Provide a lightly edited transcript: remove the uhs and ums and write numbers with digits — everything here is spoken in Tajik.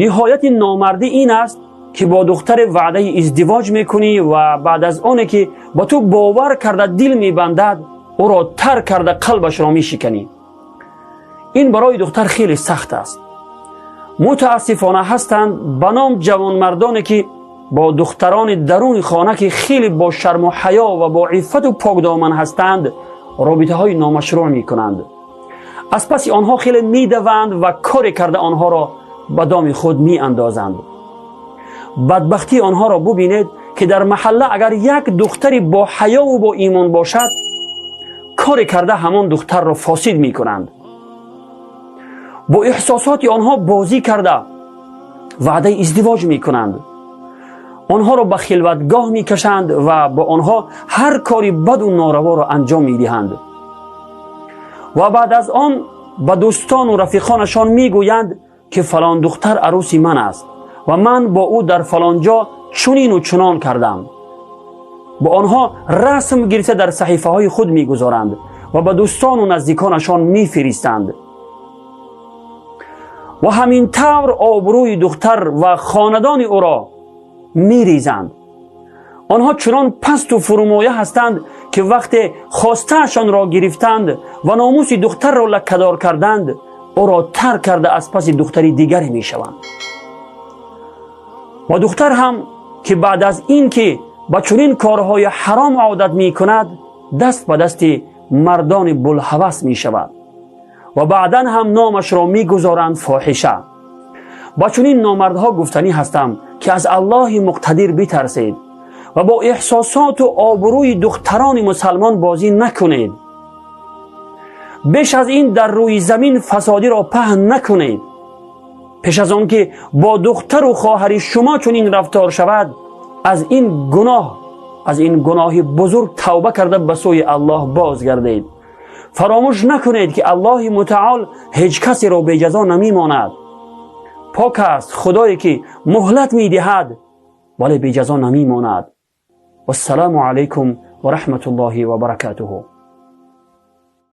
Ниҳояти номардӣ ин аст, ки бо духтаре ваъдаи издивоҷ мекунӣ ва баъд аз оне ки ба ту бовар карда дил мебандад, ӯро тарк карда қалбашро мешиканӣ. Ин барои духтар хеле сахт аст. Мутаассифона, ҳастанд ба ном ҷавонмардоне, ки бо духтарони даруни хона, ки хеле бо шарму ҳаё ва бо иффату покдоман ҳастанд, робитаҳои номашрӯъ мекунанд, аз паси онҳо хеле медаванд ва коре карда онҳоро ба доми худ меандозанд. Бадбахтии онҳоро бубинед, ки дар маҳалла агар як духтари бо ҳаёву бо имон бошад, коре карда ҳамон духтарро фосид мекунанд. Бо эҳсосоти онҳо бозӣ карда ваъдаи издивоҷ мекунанд, онҳоро ба хилватгоҳ мекашанд ва бо онҳо ҳар кори баду нораворо анҷом медиҳанд ва баъд аз он ба дӯстону рафиқонашон мегӯянд, ки фалон духтар арӯси ман аст ва ман бо ӯ дар фалон ҷо чунину чунон кардам. Бо онҳо расм гирифта дар саҳифаҳои худ мегузоранд ва ба дӯстону наздиконашон мефиристанд ва ҳамин тавр обрӯи духтар ва хонадони ӯро мерезанд. Онҳо чунон пасту фурӯмоя ҳастанд, ки вақте хостаашонро гирифтанд ва номуси духтарро лаккадор карданд, ӯро тарк карда аз паси духтари дигаре мешаванд. Ва духтар ҳам, ки баъд аз ин ки ба чунин корҳои ҳаром одат мекунад, даст ба дасти мардони булҳавас мешавад ва баъдан ҳам номашро мегузоранд фоҳиша. Ба чунин номардҳо гуфтанӣ ҳастам, ки аз Аллоҳи муқтадир битарсед ва бо эҳсосоту обрӯи духтарони мусалмон бозӣ накунед. Беш аз ин дар рӯи замин фасодиро паҳн накунед. Пеш аз он ки бо духтару хоҳари шумо чунин рафтор шавад, аз ин гуноҳи бузург тавба карда ба сӯи Аллоҳ бозгардед. Фаромӯш накунед, ки Аллоҳи мутаол ҳеҷ касеро беҷазо намемонад. Пок аст Худое, ки муҳлат медиҳад, вале беҷазо намемонад. Вассалому алайкум ва раҳматуллоҳи ва баракатуҳу.